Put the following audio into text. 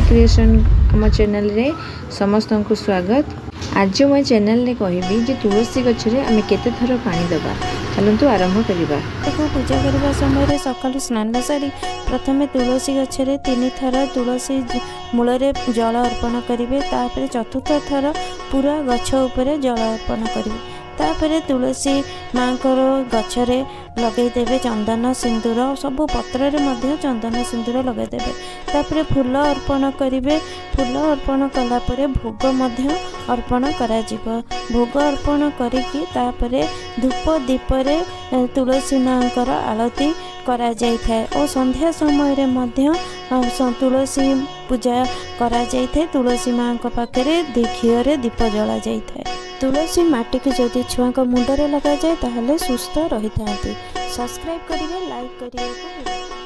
Creation ଆମ ଚ୍ୟାନେଲରେ ସମସ୍ତଙ୍କୁ ସ୍ୱାଗତ। ଆଜି ମୁଁ ଚ୍ୟାନେଲରେ କହିବି ଯେ ତୁଳସୀ ଗଛରେ ଆମେ କେତେ ଥର ପାଣି ଦେବା। ଚାଲନ୍ତୁ ଆରମ୍ଭ କରିବା। ତାକୁ ପୂଜା କରିବା ସମୟରେ ସକାଳୁ ସ୍ନାନ ସାରି ପ୍ରଥମେ ତୁଳସୀ ଗଛରେ 3 ଥର ତୁଳସୀ ମୂଳରେ ଜଳ ଅର୍ପଣ କରିବେ। ତାପରେ ଚତୁର୍ଥ ଥର ପୁରା ଗଛ ଉପରେ ଜଳ ଅର୍ପଣ କରିବେ। ତାପରେ ତୁଳସୀ ମାଆଙ୍କର ଗଛରେ ଲଗାଇଦେବେ ଚନ୍ଦନ ସିନ୍ଦୁର, ସବୁ ପତ୍ରରେ ମଧ୍ୟ ଚନ୍ଦନ ସିନ୍ଦୁର ଲଗାଇଦେବେ। ତାପରେ ଫୁଲ ଅର୍ପଣ କରିବେ। ଫୁଲ ଅର୍ପଣ କଲା ପରେ ଭୋଗ ମଧ୍ୟ ଅର୍ପଣ କରାଯିବ। ଭୋଗ ଅର୍ପଣ କରିକି ତାପରେ ଧୂପ ଦୀପରେ ତୁଳସୀ ମାଆଙ୍କର ଆଳତି କରାଯାଇଥାଏ ଓ ସନ୍ଧ୍ୟା ସମୟରେ ମଧ୍ୟ ତୁଳସୀ ପୂଜା କରାଯାଇଥାଏ। ତୁଳସୀ ମାଆଙ୍କ ପାଖରେ ଘିଅରେ ଦୀପ ଜଳାଯାଇଥାଏ। ତୁଳସୀ ମାଟିକୁ ଯଦି ଛୁଆଙ୍କ ମୁଣ୍ଡରେ ଲଗାଯାଏ ତାହେଲେ ସୁସ୍ଥ ରହିଥାନ୍ତି। ସବସ୍କ୍ରାଇବ୍ କରିବେ, ଲାଇକ୍ କରିବାକୁ।